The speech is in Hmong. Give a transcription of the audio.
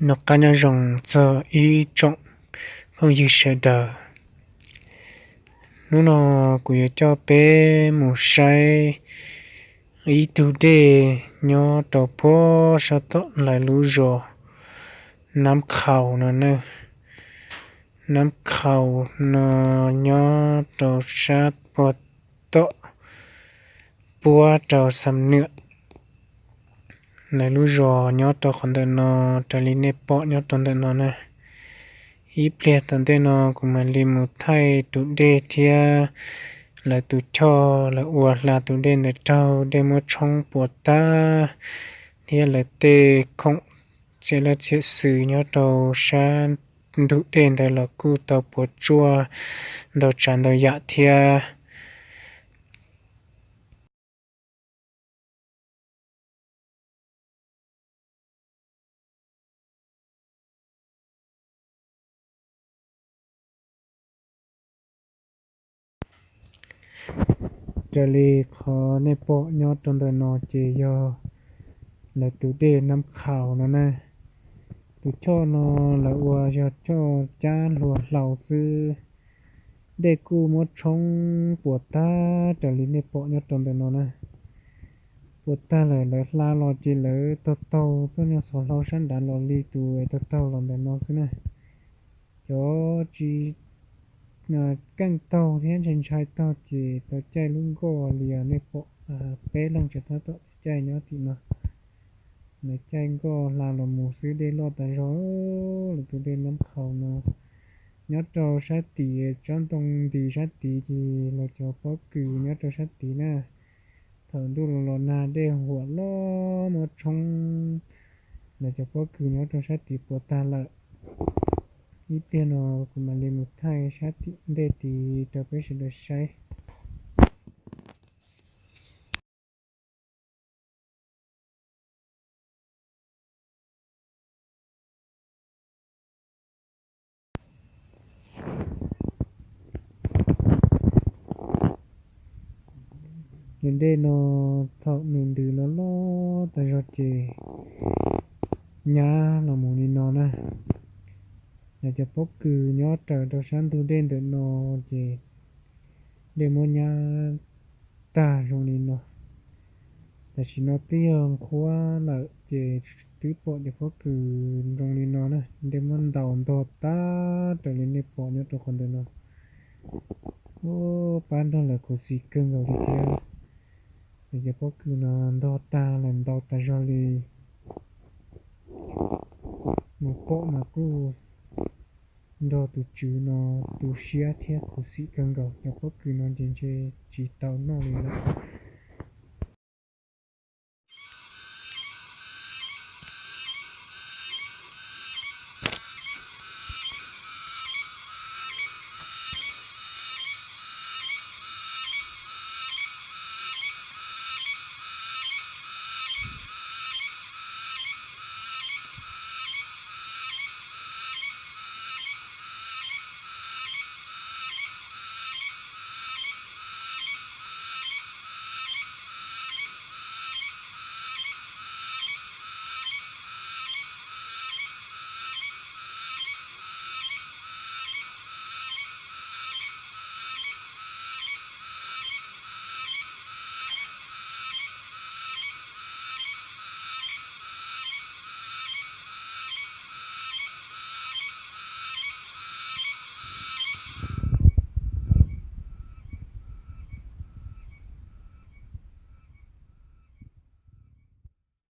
Noj qab nyob zoo txog ib tsoom phooj ywg sawv daws. Hnub no kuv yuav coj peb mus saib ib tug dej nyob rau puag sab tom lawv lub zos Nab Khaus no na. Nab Khaus no nyob rau sab puag tom puab rau Xam Nwam. Lawv lub zos nyob rau qhov ntawm no, raws li nej pom nyob rau ntawm no na. Ib pliag tom ntej no kuv mam li mus thaij tus dej thiab lawv tus choj lawv ua hla tus dej ntawd raug dej muab tshoob puas tag, thiab lawv tej khoom txiav laj txiav xwm nyob rau sab ntug dej ntawd los kuj tau puas tsuaj ntau tsav ntau yam thiab. Raws li qhov nej pom nyob rau ntawm no ces yog lawv tus dej Nab Khaus no na. Tus choj no lawv ua yog choj cab hluas hlau xwb. Dej kuj muab tshoob puas tag raws li nej pom nyob rau ntawm no na. Puas tag lawm, lawv hla los ces lawv taug taug txoj nyuag xov hlau sab nrad los li tus taug taug los ntawm no xwb na. Cov tsis keej taug thiab ntshai ntshai taug ces tau caij lub nkoj li nej pom, peb leeg tseem tab tom caij nyob tim no. Lawv caij nkoj hla los mus xwb, dej loj tas zog. Lawv tus dej Nab Khaus no nyob rau sab tid, tsob ntoo ntis sab tid ces lawv cov pob kws nyob rau sab tid na. Thaum ntuj los los nag dej huam loj muab tshoob lawv cov pob kws nyob rau sab tid puas tag lawm. Ib pliag no kuv mam li mus thaij sab tim ntej tid rau peb sawv daws saib. Tus dej no thaum nws ntws los loj tas zog ces nyab los mus li no na. Lawv cov pob kws nyob raws rau sab ntug dej ntawm no ces dej muab nyab tag zoo li no. Tam sim no twb yog nqhuab lawm ces twb pom cov pob kws zoo li no na, dej muab ntaus ntog tag raws li nej pom nyob rau qhov ntawm no. Pab nrog lawv khuv xim kawg nkaus li thiab. Cov pob kws no ntog tag lawm ntau tas zog li. Mus pom mas kuj nrog tus tswv no tu siab thiab khuv xim kawg nkaus. Cov pob kws no ces ntshe tsis tau noj li lawm.